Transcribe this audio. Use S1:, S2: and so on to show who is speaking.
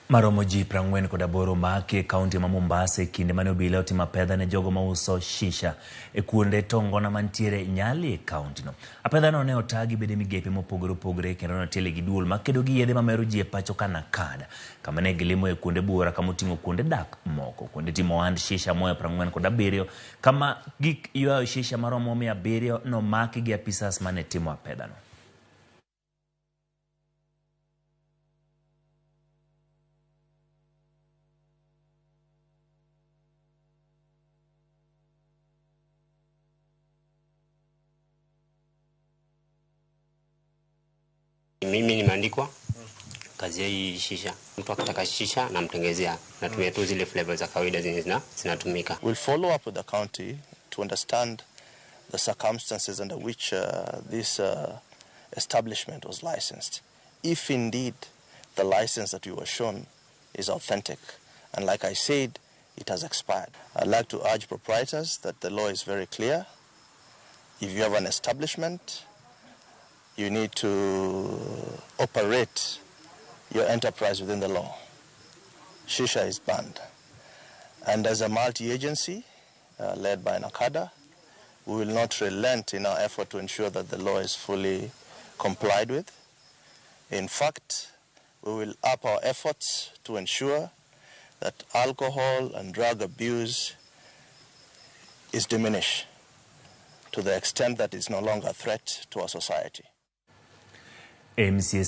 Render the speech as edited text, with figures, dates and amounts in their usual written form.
S1: Maromo ji 48 omaki e kaunti ma Mombasa e kinde mane obila otimo apedha ne jogo mauso shisha e kuonde tongona mantiere Nyali e kauntino. Apedhano ne ota gi bede migepe mopogore opogore kendo notiele gi duol makedo gi yedhe mamero ji e pacho ka NACADA, kama ne gilimo e kuonde buora kama oting'o kuonde dak moko, kuonde timo ohand shisha moya 47 kama gik ywayo shisha maromo 700 nomaki gi apisas mane timo apedhano.
S2: Mimi nimeandikwa kazi ya hii shisha. Mtu akitaka shisha namtengezea, natumia tu zile flavor za kawaida zenye zinatumika.
S3: We'll follow up with the county to understand the circumstances under which this establishment was licensed. If indeed the license that we were shown is authentic, and like I said, it has expired. I'd like to urge proprietors that the law is very clear. If you have an establishment, you need to operate your enterprise within the law. Shisha is banned. And as a multi-agency led by NACADA, we will not relent in our effort to ensure that the law is fully complied with. In fact, we will up our efforts to ensure that alcohol and drug abuse is diminished to the extent that it's no longer a threat to our society.
S1: MCS